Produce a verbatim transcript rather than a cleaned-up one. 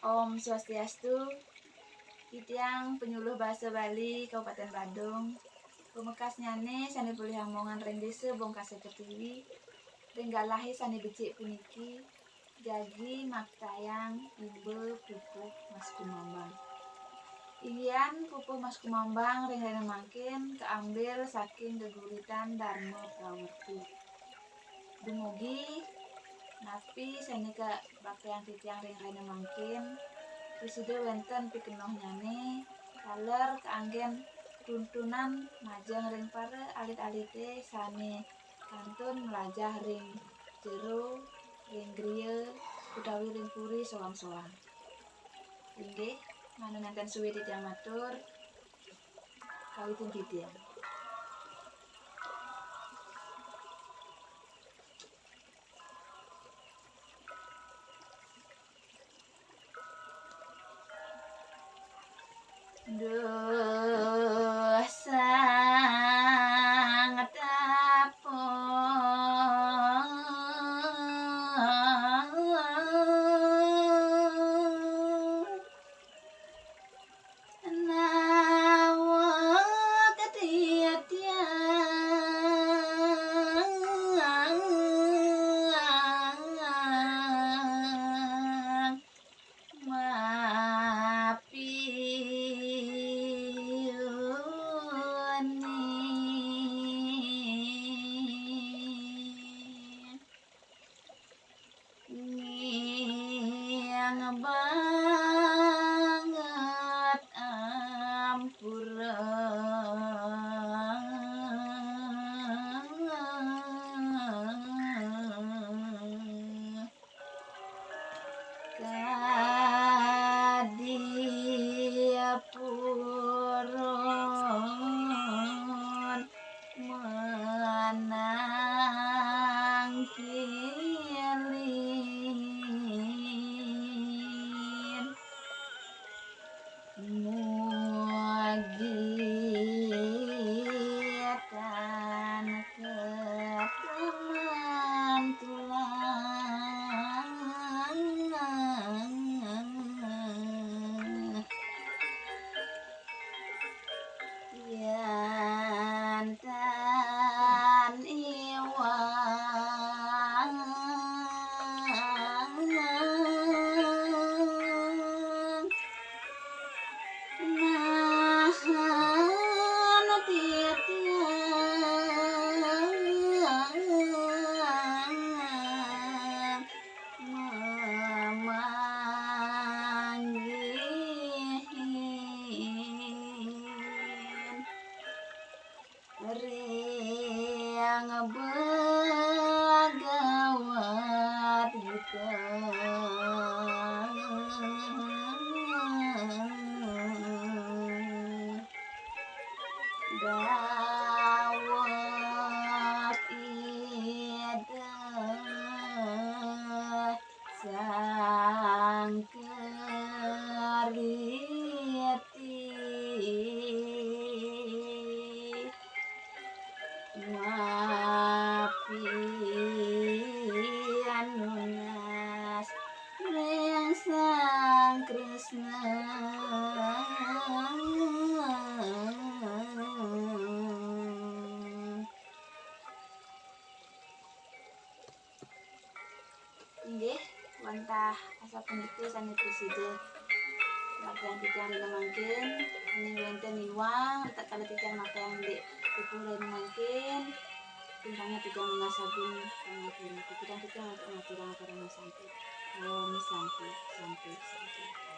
Om Swastiastu, titiang penyuluh basa Bali Kabupaten Badung. Pamekasnyane sane polih amongan ring Desa Bongkasa Pertiwi, ring galahe sane becik puniki, jagi maktayang imba pupuh Mas Kumambang. Inggihan pupuh Mas Kumambang ring rahina mangkin kaambil saking geguritan Darma Prawerti. Dumugi napi sane kabaktayang titiang ring rahina mangkin, prasida wenten pikenohnyane, taler kaanggen tuntunan majeng ring para alit-alite sane kantun mlajah ring jero, ring griya, utawi ring puri soang-soang. Inggih, mangda nenten suwe titiang matur, kawitin titiang. Duh, sang tapung. Nawa katitiang mapiuni. Ngiang banget ampura. Kadi purun manangkilin. Mugi tan keteman tulang. Yan tan iwang nahan titiang mamanggihin. Ring Bhagawat Gita. Daweg Ida Sang Keriti. Mapianunas ring Sang Kresna. Inggih, wantah asapunika sane prasida maktayang titiang rahina mangkin, ning wenten iwang, ritatkala titiang maktayang indik pupuh rahina mangkin, pingkangnya titiang nunas agung pangapura. Titiang, titiang antuk ngaturang parama santi. Om Santi, Santi, Santi.